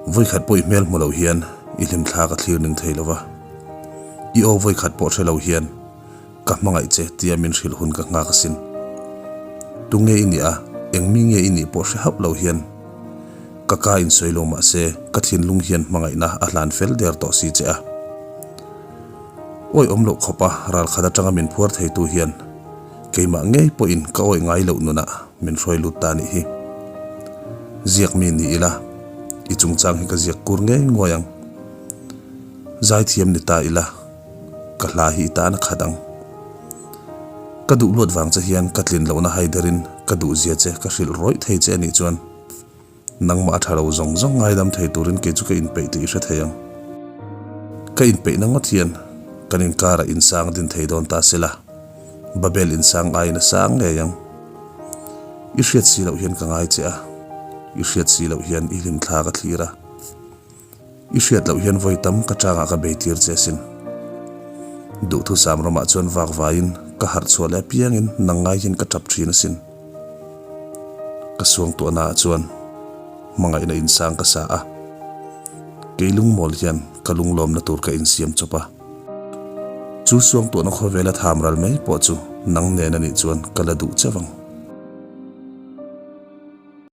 Vawikhat pawh i hmel hmu lo hian i hlimthla ka thlir ning thei lo va, i aw vawikhat pawh hre lo hian ka hmangaih che tia min hrilh hun ka nghak asin. Tunge i nih a, eng mi nge i nih pawh hre hauh lo hian ka ka insawi lo mah se ka thinlung hian hmangaihna a hlan fel der tawh si che a. Awi awm loh khawpa ralkhat atanga min phuar theitu hian keimah ngei pawhin ka awi ngai loh nunah min hruai lut ta nih hi. Ziak mi ni ila, i chungchang hi ka ziak kur ngei nguai ang. Zaithiam ni ta ila, ka hla hi i tan a khat ang. Ka duh luat vang che hian ka tlin lohna haiderin ka duhzia che ka hrilh rawih thei che anih chuan Nangmah a tha lo zawng zawng ngaidam thei turin kei chu ka inpeih tih i hre thei ang. Ka inpeihna ngawt hian kan inkarah insang din thei dawn ta sela, Babel insang aiin a sang ngei ang. I hriat si loh hian ka ngai che a, i hriat si loh hian i hlimthla ka thlir a. I hriat loh hian vawi tam ka changah ka bei tir che asin. Duhthusam ramah chuan vak vaiin ka harh chhuah leh apiangin nang ngai hian ka tap thin asin. Ka suangtuahna ah chuan hmangaihna insang ka sa a, kei lungmawl hian ka lunglawmna tur ka insiam chawp a. Chu suangtuahna khawvela tham ral mai pawh chu nang nen anih chuan ka la duh cheuh ang.